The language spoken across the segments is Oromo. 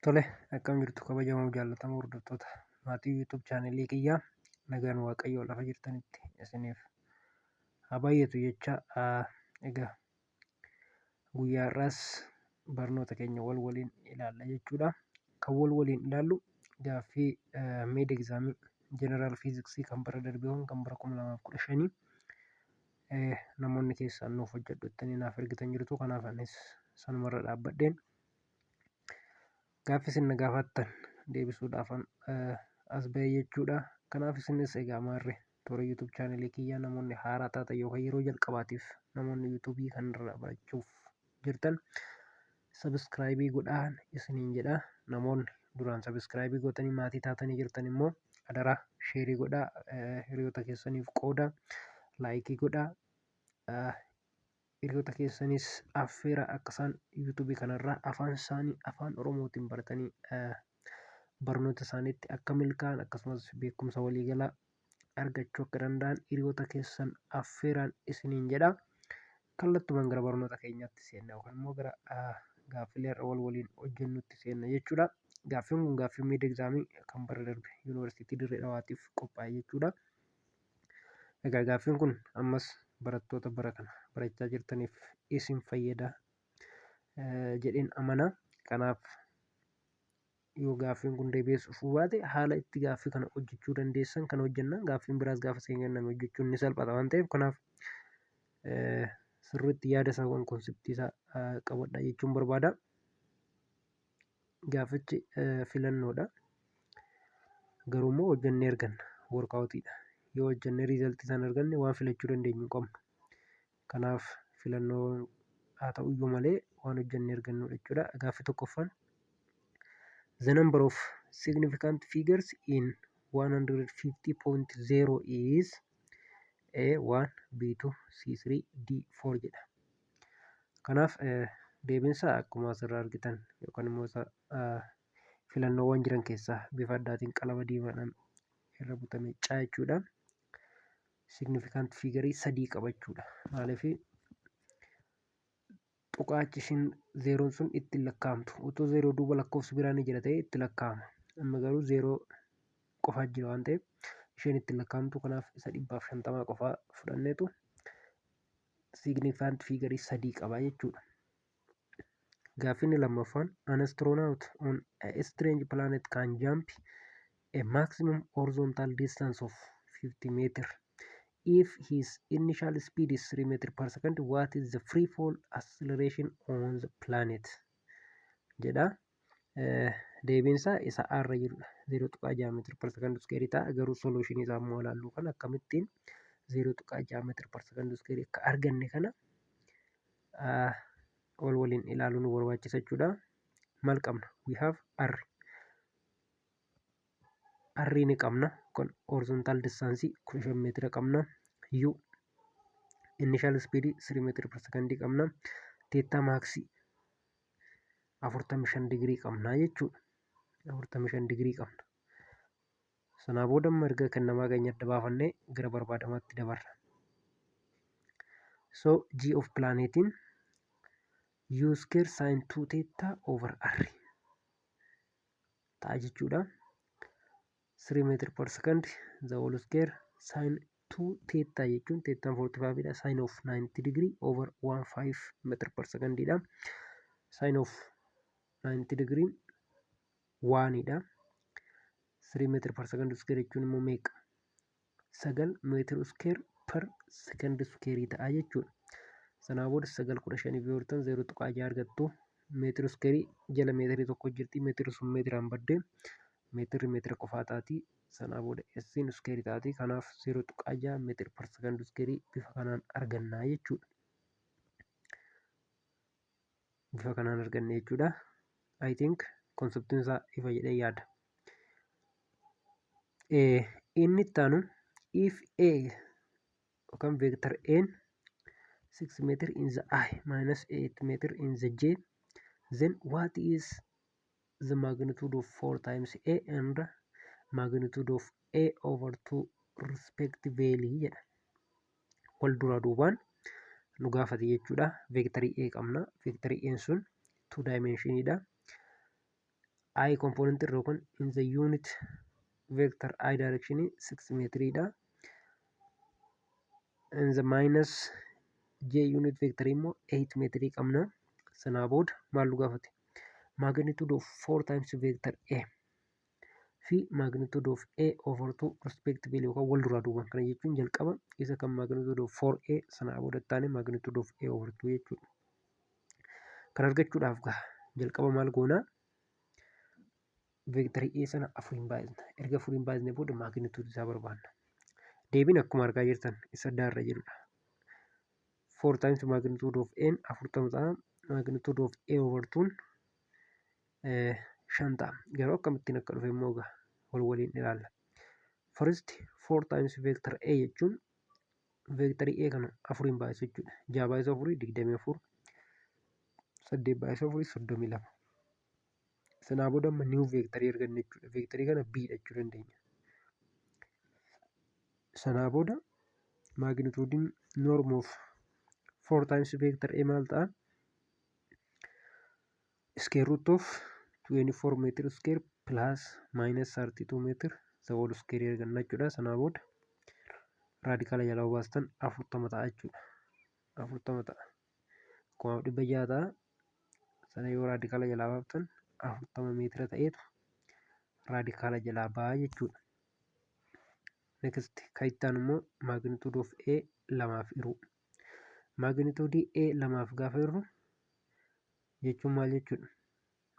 Tole, akkam jirtu kabajamoo jaallatamoo hordoftoota maatii YouTube chaanelii kiyyaa? Nagaan Waaqayyoo lafa jirtanitti isiniif haa baay'atu jecha. Egaa guyyaa har'aas barnoota keenya wal waliin ilaalla jechuudha. Kan wal waliin ilaallu gaaffii mid exam general physics kan bara darbe, kan bara 2015, namoonni keessaan nuuf hojjedhu jettanii naaf ergitan jirtu. Kanaaf anis sanumarra dhaabbadheen gaaffii isin na gaafattan deebisuudhaafan as ba'e jechuudha. Kanaaf isinis egaa maarre toora YouTube chaanelii kiyyaa namoonni haaraa taatan yookaan yeroo jalqabaatiif namoonni YouTubeii kanarraa barachuuf jirtan subscribe godhaan isiniin jedha. Namoonni duraan subscribe gootanii maatii taatanii jirtan immoo adaraa share godhaa, hiriyoota keessaniif qooda, like godhaa, hiriyoota keessanis affeera, akka isaan YouTubeii kanarraa afaan isaanii afaan Oromootiin baratanii barnoota isaaniitti akka milkaa'an, akkasumas beekumsa waliigalaa argachuu akka danda'an hiriyoota keessan affeeraan isiniin jedha. Kallattumaan gara barnoota keenyaatti seenna yookaan immoo gara gaaffilee har'a wal waliin hojjennutti seenna jechuudha. Gaaffiin kun gaaffii mid examii kan bara darbe Yuunivarsiitii Dirree Dhawaatiif qophaa'e jechuudha. Egaa gaaffiin kun ammas barattoota bara kana barachaa jirtaniif isin fayyada jedheen amana. Kanaaf yoo gaaffiin kun deebi'ee dhufuu baate, haala itti gaaffii kana hojjechuu dandeessan kan hojjennaan gaaffiin biraas gaafa isin kenname hojjechuun ni salphata waan ta'eef, kanaaf sirriitti yaada isaa waan conceptii isaa qabadha jechuun barbaada. Gaafichi filannoodha. Garuu immoo hojjennee arganna. Workoutiidha. Yoo hojjennee resultii isaan arganne waan filachuu dandeenyu hin qabnu. Kanaaf filannoo haa ta'u iyyuu malee waan hojjennee argannudha jechuudha. Gaaffii tokkoffaan, the number of significant figures in 150.0 is A1, B2, C3, D4 jedha. Kanaaf deebiinsaa akkuma asirraa argitan yookaan immoo isa filannoowwan jiran keessaa bifa addaatiin qalama diimaadhaan irra butame caa jechuudha. Significant figure sadii qabachuudha. Maaliif? Tuqaa achi ishiin zeeroon sun ittiin lakkaa'amtu. Otoo zeeroo duuba lakkoofsi biraa ni jira ta'e itti lakkaa'ama. Amma garuu zeeroo qofaa jira waan ta'eef isheen ittiin lakkaa'amtu. Kanaaf isa 150 qofaa fudhanneetu significant figure sadii qaba jechuudha. Gaaffiin lammaffaan, an astronaut on a strange planet can jump a maximum horizontal distance of 50 meter. If his initial speed is 3 meter per second, what is the free fall acceleration on the planet? Jedha. Deebiin isaa isa arra jirudha. 0.6 meter per second square ta'a. Garuu solution isaa immoo ilaallu kan akkamittiin 0.6 meter per second square akka arganne kana wal waliin ilaaluu nu barbaachisa jechuudha. Maal qabna? We have R. R ni qabna. Kun horizontal distance 15 meetira qabna. U initial speed 3 meter per second qabna. Theta max 45 digirii qabna jechuudha. 45 digirii qabna. Sanaa booda amma erga kennamaa keenya adda baafannee gara barbaadamaatti dabarra. So G of planetiin U square sin 2 theta over R ta'a jechuudha. 3 meter per second the whole square sin 2 theta jechuun thetaan 45 dha, sin of 90 degree over 15 meter per second dha. Sin of 90 degree 1 dha. 3 meter per second square jechuun immoo meeqa? 9 meter square per second square ta'a jechuudha. Sanaa booda 9 15 yoo hirtan 0.6 argattu. Meetira square jala meetirii tokko jirti. Meetirri sun meetiraan baddee meetirri meetira qofaa taati. Sanaa booda S'n square taati. Kanaaf 0.6 meter per second square bifa kanaan argannaa jechuudha. Bifa kanaan arganne jechuudha. I think conceptiin isaa ifa jedhee yaada. Inni itti aanu, if A yookaan vector A 6 meter in the I minus 8 meter in the J, then what is the magnitude of 4 times A and magnitude of A over 2 respectively? Jedha. Wal dura duubaan nu gaafate jechuudha. Vectorii A qabna. Vectorii A sun 2 dimensioniidha. I component irra yookaan in the unit vector I direction 6 meetiriidha. In the minus j unit vector immoo 8 meetirii qabna. Sanaa booda maal nu gaafate? Magnitude of 4 times vector A fi magnitude of A over 2 respectively yookaan wal duraa duubaan. Kana jechuun jalqaba isa kan magnitude of 4A, sanaa booda taane magnitude of A over 2 jechuudha. Kan argachuudhaaf gaha jalqaba maal goonaa? Veektarii A sana afuriin baay'isna. Erga afuriin baay'isne booda magnitude isaa barbaanna. Deebiin akkuma argaa jirtan isa daarra jirudha. 4 times magnitude of A 40 ta'a. Magnitude of A over 2 5 ta'a. Garuu akkamittiin akka dhufe immoo egaa wal waliin ilaalla. First, 4 times vector A jechuun veektarii A kana afuriin baay'isu jechuudha. 6 baay'isu afurii 24, 8 baay'isu afurii 32. Sanaa booda amma new veektarii arganne jechuudha. Veektarii kana B dha jechuu dandeenya. Sanaa booda magnituudiin norm of 4 times vector A maal ta'a? Square root of 24 meter square plus minus 32 meter the whole square arganna jechuudha. Sanaa booda raadikaala jalaa baastan 40 ta'a jechuudha. 40 ta'a. 1600 ta'a. Sana yoo raadikaala jalaa baaftan 40 meetira ta'eetu raadikaala jalaa ba'a jechuudha. Next, kan itti aanu immoo magnitude of A lamaaf hiruu. Magnitude A lamaaf gaafa hirru jechuun maal jechuudha?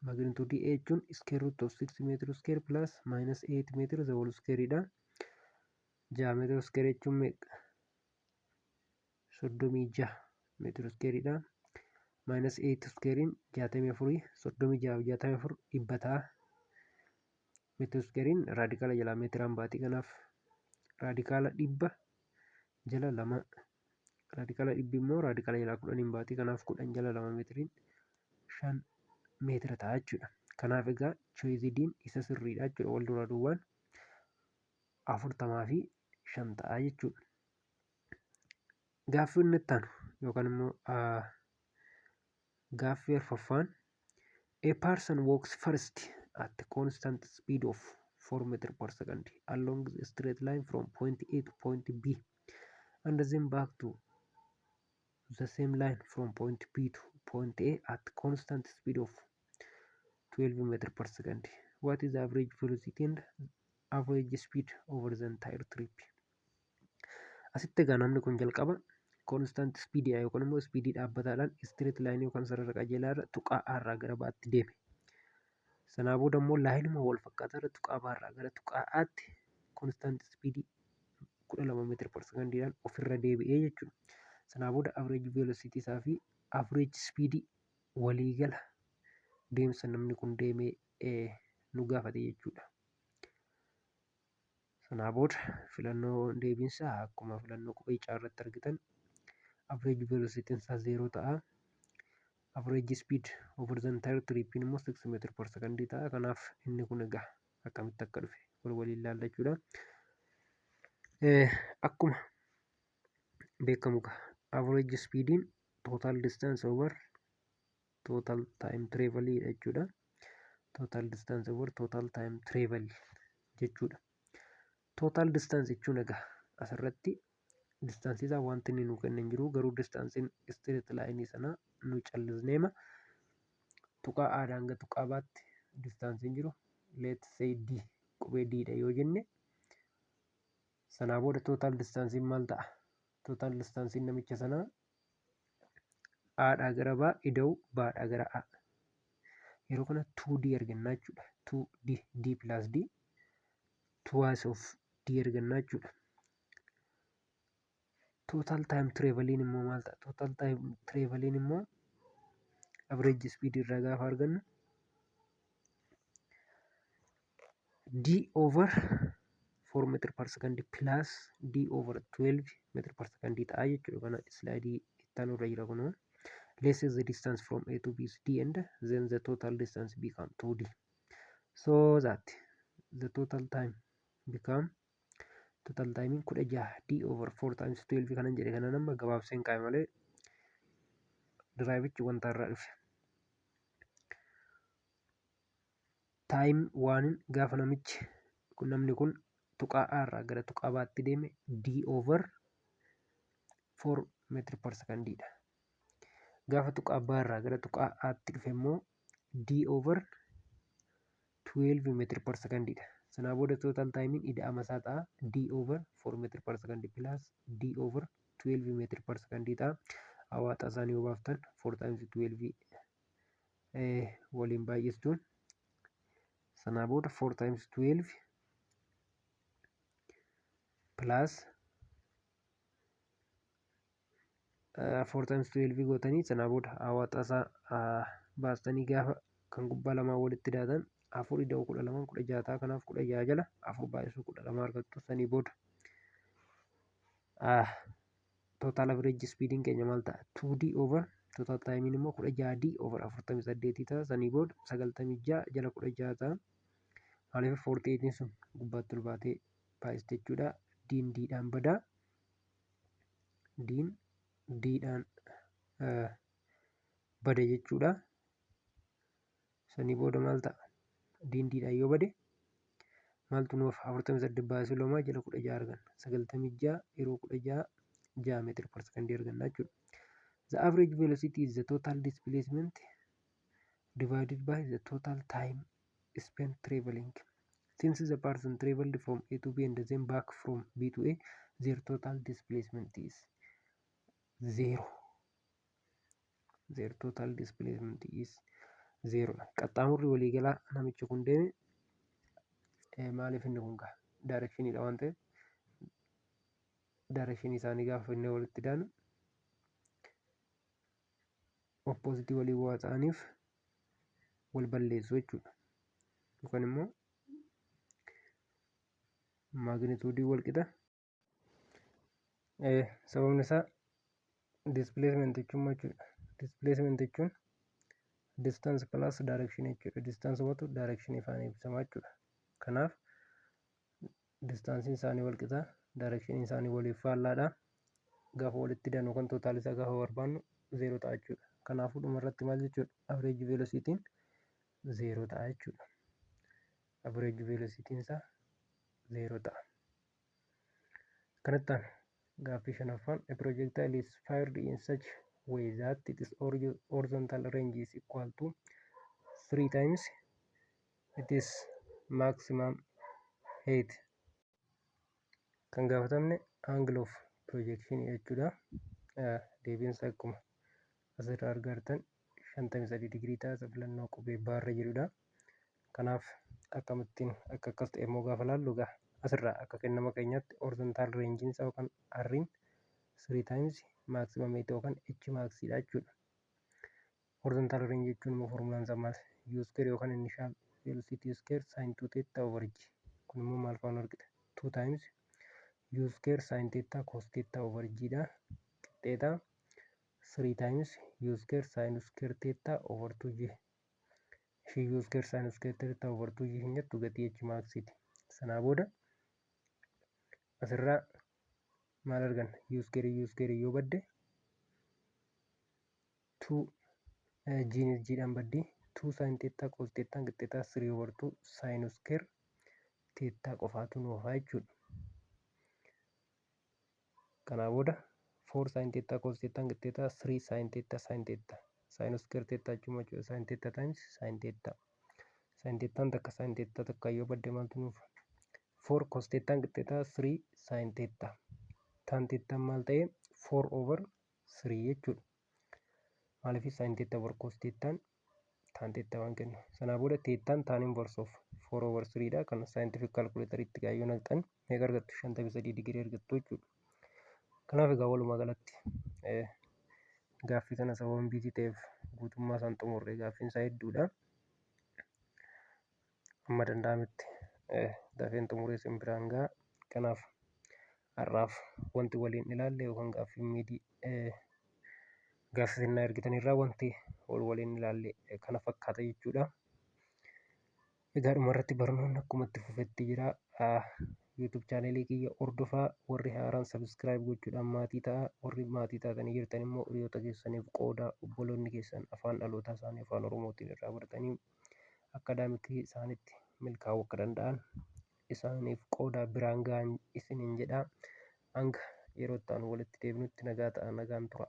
Magnitude A jechuun square root of 6 meter square plus minus 8 meter the whole square dha. 6 meter square jechuun meeqa? 36 meter square dha. Minus 8 squarein 64, 36 fi 64 100 ta'a. Meter squarein raadikaala jalaa meetiraan baatii, kanaaf raadikaala 100 jala lama, raadikaala dhibbi immoo raadikaala jalaa 10n baatii, kanaaf 10 jala lama meetiriin 5 meetira ta'a jechuudha. Kanaaf egaa choice D'n isa sirriidha jechuudha. Wal duraa duubaan 45 ta'a jechuudha. Gaaffii inni itti aanu yookaan immoo gaaffii arfaffaan: A person walks first at the constant speed of 4 meter per second along the straight line from point A to point B and then back to the same line from point B to point A at constant speed of 12 meter per second. What is the average velocity and average speed over the entire trip? Asitti egaa namni kun jalqaba constant speed yookaan immoo speedii dhaabbataadhaan straight line yookaan sarara qajeelaa irra tuqaa A irraa gara B'tti deeme. Sanaa booda immoo lineuma wal fakkaataa irra tuqaa B irraa gara tuqaa A'tti constant speed 12 meter per secondiidhaan ofirra deebi'ee jechuudha. Sanaa booda average velocity isaa fi average speed waliigala deemsa namni kun deemee nu gaafate jechuudha. Sanaa booda filannoo deebiinsaa akkuma filannoo qubee C irratti argitan average velocity isaa 0 ta'a. Average speed over the entire trip immoo 6 meter per second ta'a. Kanaaf inni kun egaa akkamitti akka dhufe wal waliin ilaalla jechuudha. Akkuma beekamu egaa average speediin total distance over total time travel jechuudha. Total distance over total time travel jechuudha. Total distance jechuun egaa asirratti distaansii isaa wanti inni nuu kenne hin jiru, garuu distaansiin straight line sana nu callisneema tuqaa A hanga tuqaa B'tti distaansiin jiru, let's say D, qubee D dha yoo jenne, sanaa booda total distaansiin maal ta'a? Total distaansiin namicha sanaa A dhaa gara B ida'u B dhaa gara A. Yeroo kana 2D argannaa jechuudha. 2D, D plus D, twice of D argannaa jechuudha. Total time traveliin immoo maal ta'a? Total time traveliin immoo average speed irraa gaafa argannu D over 4 meter per second plus D over 12 meter per second ta'a jechuudha. Kana slaayidii itti aanu irra jira kunoo. Let's say the distance from A to B is D and then the total distance become 2D. So that the total time become, total time 16 D over 4 times 12 kanan jedhe kana nama gabaabseen kaa'e malee diraayivichi wanta irraa dhufe. Time oneiin gaafa namichi namni kun tuqaa A irraa gara tuqaa B'tti deeme D over 4 meetira per secondiidha. Gaafa tuqaa B irraa gara tuqaa A'tti dhufe immoo D over 12 meetira per secondiidha. Sanaa booda total timeiin ida'ama isaa ta'a, D over 4 meetira per second plus D over 12 meetira per second ta'a. Hawaaxa isaanii yoo baaftan, 4 times 12 waliin baay'istuun, sanaa booda 4 times 12 plus 4 times 12 gootanii, sanaa booda hawaaxa isaa baastanii gaafa kan gubbaa lamaan walitti daatan, afur ida'u 12 16 ta'a. Kanaaf 16 jala afur baay'isuu 12 argattu. Sanii booda total average speediin keenya maal ta'a? 2D over total timeiin immoo 16D over 48 ta'a. Sanii booda 96 jala 16 ta'a. Maaliif? 48 sun gubbaatti ol baatee baay'iste jechuudha. Diin diidhaan badaa, diin diidhaan bade jechuudha. Sanii booda maal ta'a? Diin diidhaan yoo bade maaltu nuuf? 48 baay'isuu lamaa jala 16 arganna. 96 yeroo 16, 6 meetira per second arganna jechuudha. The average velocity is the total displacement divided by the total time spent traveling. Since the person traveled from A to B and then back from B to A, their total displacement is zero. Their total displacement is zero. Qaxxaamurri waliigalaa namichi kun deeme, maaliif inni kun gaha directioniidha waan ta'eef, directionii isaanii gaafa inni walitti daanu oppositeii walii waa ta'aniif wal balleessu jechuudha. Yookaan immoo magnitudeii wal qixa. Sababni isaa displacement jechuun maal jechuudha? Displacement jechuun distance plus direction jechuudha. Distance watu direction faana ibsama jechuudha. Kanaaf distanceiin isaanii wal qixa, direction isaanii waliif faallaadha. Gaafa walitti daanu kan total isaa gaafa barbaannu zero ta'a jechuudha. Kanaafuu dhuma irratti maal jechuudha? Average velocityin zero ta'a jechuudha. Average velocityin isaa zero ta'a. Kanatti aanu gaaffii shanaffaan, a projectile is fired in such way that its horizontal range is equal to 3 times its maximum height. Kan gaafatamne angle of projection jechuudha. Deebiin isaa akkuma asirraa argaa jirtan 53 digirii ta'a, filannoo qubee baarra jirudha. Kanaaf akkamittiin akka akkas ta'e immoo gaafa laallu, egaa asirraa akka kennama keenyaatti horizontal rangeiin isaa yookaan R'n 3 times maximum height yookaan h maxiidha jechuudha. Horizontal range jechuun immoo formulaan isaa maal? U square yookaan initial velocity square sin 2 theta over g. Kun immoo maal faana argita? 2 times u square sin theta cos theta over g dha. Qixxeeta 3 times u square sin square theta over 2g. Ishii u square sin square theta over 2g hin jettu gatii h maxiiti. Sanaa booda asirraa maal arganna? U square u square yoo badde, 2 g'nis g'dhaan baddi, 2 sin theta cos theta qixxeetaa 3 over 2 sin square theta qofaatu nu hafaa jechuudha. Kanaa booda 4 sin theta cos theta qixxeetaa 3 sin theta sin theta. Sin square theta jechuun maal jechuudha? Sin theta times sin theta. Sin thetaan takka sin theta takka yoo badde maaltu nuuf? 4 cos thetaan qixxeetaa 3 sin theta. Tan thetaan maal ta'e? 4 over 3 jechuudha. Maaliif? Sin theta over cos thetaan tan theta waan kennu. Sanaa booda thetaan tan inverse of 4 over 3 dha. Kan scientific calculator itti gaayyoo naqxan meeqa argattu? 53 digirii argattu jechuudha. Kanaaf egaa walumaa galatti gaaffii kana sababa busy ta'eef guutummaa isaan xumurre, gaaffiin isaa hedduudha. Amma danda'ametti dafeen xumuree isin biraan ga'a. Kanaaf har'aaf wanti waliin ilaalle yookaan gaaffii midii gaaffii isin ergitanirraa wanti wal waliin ilaalle kana fakkaata jechuudha. Egaa dhumarratti barnoonni akkuma itti fufetti jira. YouTube channelii kiyya hordofaa, warri haaraan subscribe gochuudhaan maatii ta'a. Warri maatii taatanii jirtan immoo hiriyoota keessaniif qooda, obboloonni keessan afaan dhalootaa isaanii afaan Oromootiin irraa baratanii Akkaadaamikii isaanitti milkaa'uu akka danda'an isaaniif qooda biraan ga'an isiniin jedha. Hanga yeroo itti aanu walitti deebinutti nagaa ta'a, nagaan tura.